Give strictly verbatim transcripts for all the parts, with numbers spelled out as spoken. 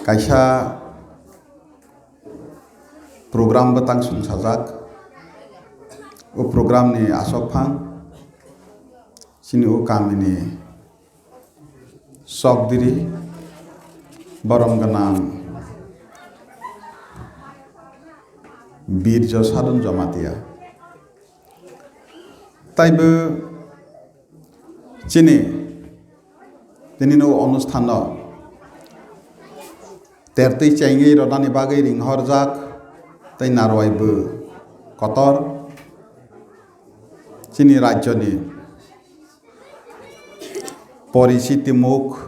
Kaisa program bwtang sumsajak. O program ni aswk phang chini o kami ni Chokdiri, borom gwnang Birjo Sadon Jamatia. Taibo chini tini no onusthan no tertwi chengwi rodani bagwi ringhorjak tei narwai bo kotor chini rajyoni Porichiti muk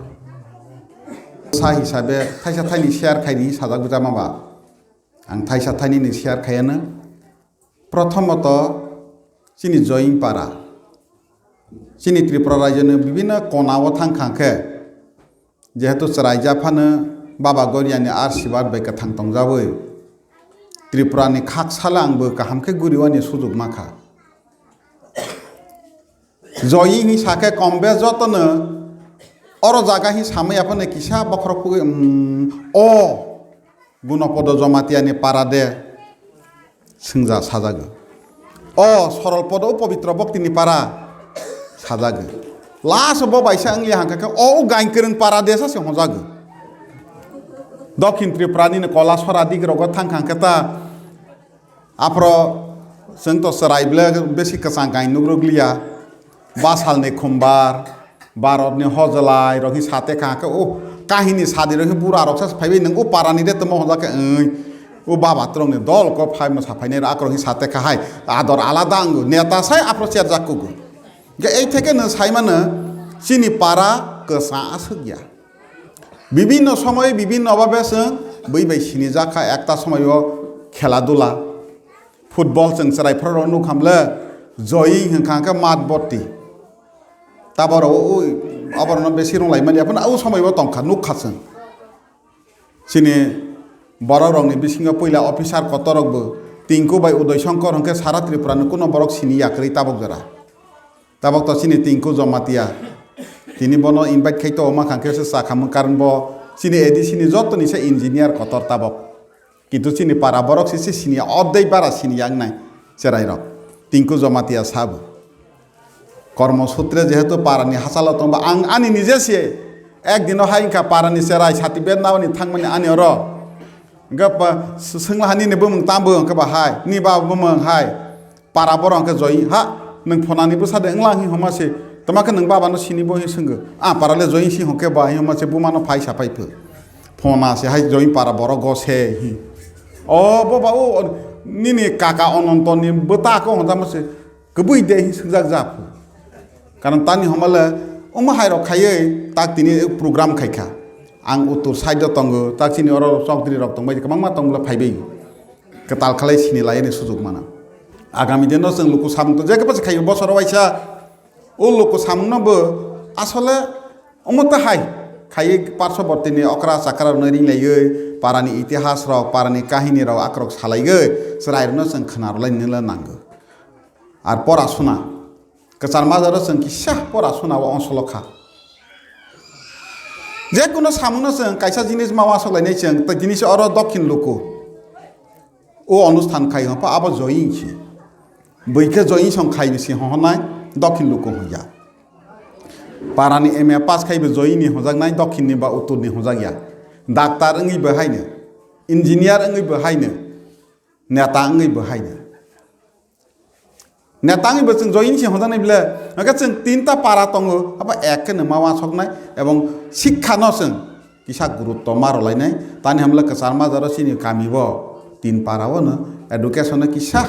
sa hisabe thaisa thaini share khaini sajak bwjama ba. Ang thaisa thaini ni share khayano. Prothomoto chini Joying para. Chini Tripura rajyoni bibhinno kona o thang kha khe, jehetu chwrai japhano Baba Goriani arsibat bai kwthang tongjawi Tripura ni khak sala angbo kaham khe guriwani sujuk ma kha. Joying hi sakhe kombe jotono oro jaga hi samaya phano kisa bokhorok pugwi, um, o Gunopodo Jamatia ni para de sungja sajago. O Sorolpodo o Pobitro Bhakti ni para sajago. Last bo baisa wngya hangkha khe o Gainkwrwng para de sa se hojago. Dokhin Tripura ni Kolasora dik rogo thang kha hangkhe ta Aphro chwng to chwrai ble besi kwchang kain nuk rwgliya. Ba salni khumbar, Bharatni hojlai rok hi sate kha khe, o kahini sadi rok hi bura rok sa phaibai nwng o parani de tamo honjak khe, oi, o baba twrwngni dol ko phai mwsa phainai rok akhoro hi sate kha hai ador alada wngo, neta sai aphro cherjak kugo. Hwnkhe ei theke nwng sai mano chini para kwchang aswk ya. Bibinno somoy, bibinno obabe chwng bui bai sinijak kha, ekta somoyo khela dula, football chwng chwrai phoro rok nuk hamle, joying hwnkha hwnkhe mat botti. Taboro o, o, oborokno besi rwng lai mani, aphano o somoibo tongkha, nukha chwng. Chini borok rokni bisingo puila officer kotor rokbo Tinku bai Udoy Shankar hwnkhe sara Tripura ni kuno borok sini ya kwrwi tabok jora. Tabok to chini Tinku Jamatia. Tini bono invite khai to ma khang khe se cha khamung, karon bo chini A D C ni joto ni se engineer kotor tabok. Kintu chini para borok se se sini ya, ordek bara sini ya wngnai cherai rok. Tinku Jamatia sabo. Kormo sutre jehetu para ni hachalo tongba ang ani nije se ek dino hai wngkha para ni cherai sati bed nabani thangmani ani oro. Hwnkhe pa, s-, swngla ha nini bumung tamo hwnkhe ba hai, ni baba bumung hai. Para borok hwnkhe joying ha, nwng phonani bwsa de wngla hi homa se, tama khe nwng baba no sini bo hi swngw. A para le joying si hwnkhe ba hi homa se buma no phai sa phai pho. Phona se hai joying para borok go se hi. O bo ba o nini kaka Ononto ni bwta ko hwnjamo se kwbwi de hi swngjak ja pho. Karon tani homa le omo hai rok khaiwi tak tini program khai kha. Ang uttor side o tongo, tak chini oro chokdri rok tongbai kwbangma tongmole phaibai. Kwtal khalai sini laini sujuk mano. Agami dino chwng luku samung to jekhe bwswk khaio bosoro waisa o luku samungno bo asole omo ta hai khaiwi parshobotini okra chakra rokno ringlaiwi parani itihas rok, parani kahini rok akrok salaiwi chwrairokno chwng khwnarwlainila nango. Ar pora suna, kwchar majaro chwng kisa pora suna o onsolo kha. Jekunu samungno chwng kaisa jinis ma wansok lainai chwng, tei jinis oro dokhin luku. O onusthan khai hwnpha abo joying si. Bwikhe joying song khai si hwnhonai dokhin luku hwnya. Parani M A pass khai bo joying ni hwnjaknai, dokhin ni ba uttor ni hwnjakya. Doctor wngwi bo haino, engineer wngwi bo haino, neta wngwi bo haino. Neta wngwi bo chwng joying si hwnjaknai bile, hwnkhe chwng tinta para tongo, abo ek khe no ma wansoknai, ebong sikha no chwng kisa gurutto ma rwlainai, tani hamle kwchar majaro chini kami o tin para o no education no kisa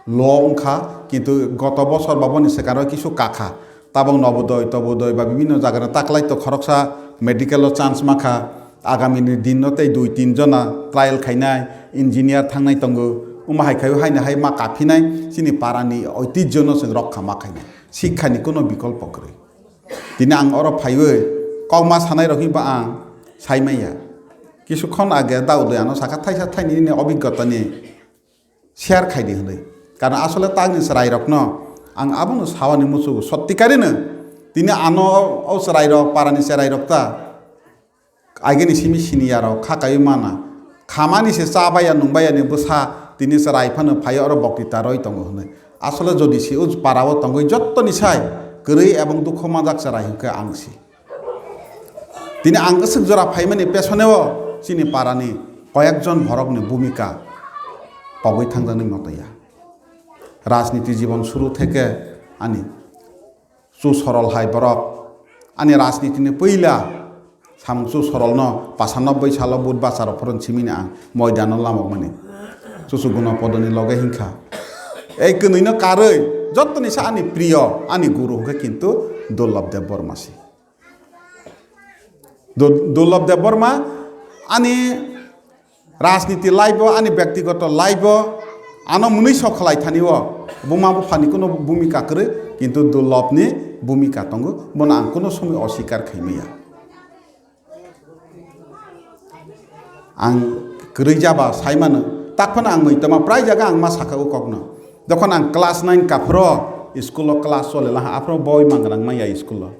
low wngkha, kintu goto bosor ba boni swkang ro kisu kakha. Tabok Nobodoi, Tobodoi ba bibinno jaga rok taklai to khoroksa medical o chance mankha. Agami ni din no tei dui tin jona trial khainai, engineer thangnai tongo. Omo hai khai haino hai ma kaphinai, chini para ni oitijjo no chwng rokha ma khainai. Sikha ni kuno bikolpo kwrwi. Tini ang oro phaiwi kok ma sanai rok hinba ang sai manya. Kisu khon age Daudoi ano sakha thaisa thaini nini obiggota ni share khai di hwnwi. Karon asole tangni chwrairokno ang abono sawani muchungo, sottikarino tini ano o chwrairok, parani chwrairok ta Agini simi sini yarok kha kaiwi mana. Khamani se cha baya nung baya ni bwsa tini chwrai phano phaiyo oro boktita roi tongo hwnwi. Asole jodi se o para o tongwi jottoni sai kwrwi ebong dukho manjak chwrai hwnkhe ang si. Tini ang aswk jora phaimani pesoneo chini parani koyekjon borokni bhumika pogwi thangjaknai motoya. Rajniti jibon suru theke ani Chu Sorol hai borok. Ani rajnitini puila samung Chu Sorolno pachanobboi salo vote bacharo phorong simini ang moidano lamokmani. Chuchu Gunopodoni loge hinkha. Ei kwnwino karwi jottoni sa ani priyo, ani guru hwnkhe kintu Durlab Debbarma si. Du-, Durlab Debbarma ani rajniti life o, ani byaktigoto life o, ano mwnwi sok khlai thani o buma buphani kuno bhumika kwrwi, kintu Durlabni bhumika tongo, bono ang kuno somoi osikar khaimaya. Ang kwrwi jaba sai mano, tak phano ang muitoma prai jaga ang ma sakha o kokno. Jokhon ang class nine kaphro, school o class chole laha, aphro boi mangrang maya school o.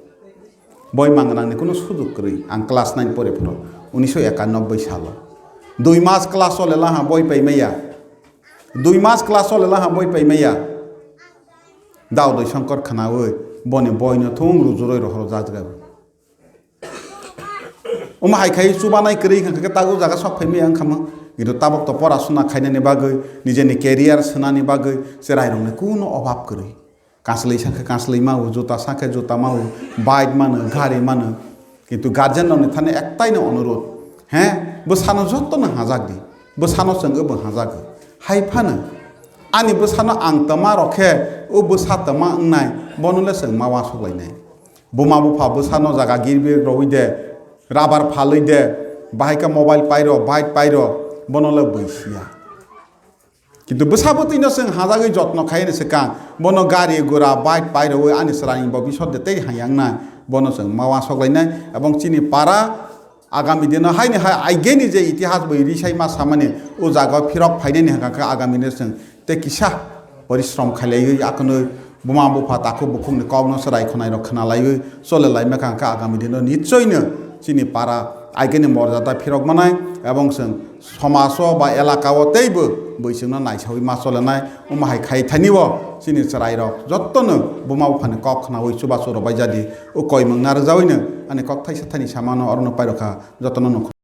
Boi mangrangni kuno sujug kwrwi, ang class nine pore phro, unisho ekanobboi salo. Dui mas class chole laha boi paimaya. Dui mas class chole laha boi paimaya. Dao Doi Songkor khnawi, boni boino thung rujuroi rohoro jajga. Omo hai khai chubanai kwrwi hwnkha khe tago jaga sok phaimaya wngkha mo. Kintu tabok to pora suna khainani bagwi, nijeni career swnani bagwi, chwrairokni kuno obab kwrwi. Kaslwi sakhe kaslwi mao, juta sakhe juta mao, bike mano, gari mano. Kintu guardian rokni thani ektaino onurot. He, bwsano jotono hajak di. Bwsano chwng bo hajak. Hai phano ani bwsano ang tama rokhe, o bwsa tama wngnai, bono le chwng ma uansuk lainai. Buma bupha bwsano jaga girbi rowi de, rubber phalwi de, bahai khe mobile pairo, bike pairo, bono le bwisiya. Kintu bwsa bwtwino chwng hajagwi jotno khaini swkang, bono gari gura, bike pairowi ani chwraini bo bisor de tei hayang nai, bono chwng ma uansuk lainai, ebong chini para agami dino haini hai aigeni je itihas bai risai ma samani o jaga phirok phainani hwnkha khe agami dino chwng tei kisa porishrom khailaiwi akhwnwi buma bupha takhuk bukhukni kokno chwrai khwnairok khwnalaiwi cholelaima kha hwnkha agami dino nichoino chini para aigeni morjada phirok manai ebong chwng Somajo ba elakao teibo bwswkno naisawi ma cholenai, omo hai khai thani o chini chwrairok jottono buma buphani kok khnaui chubachu rwbai jadi. O koimung narwkjawino ani kok thaisa thani samano orono pairokha, jottono nukho.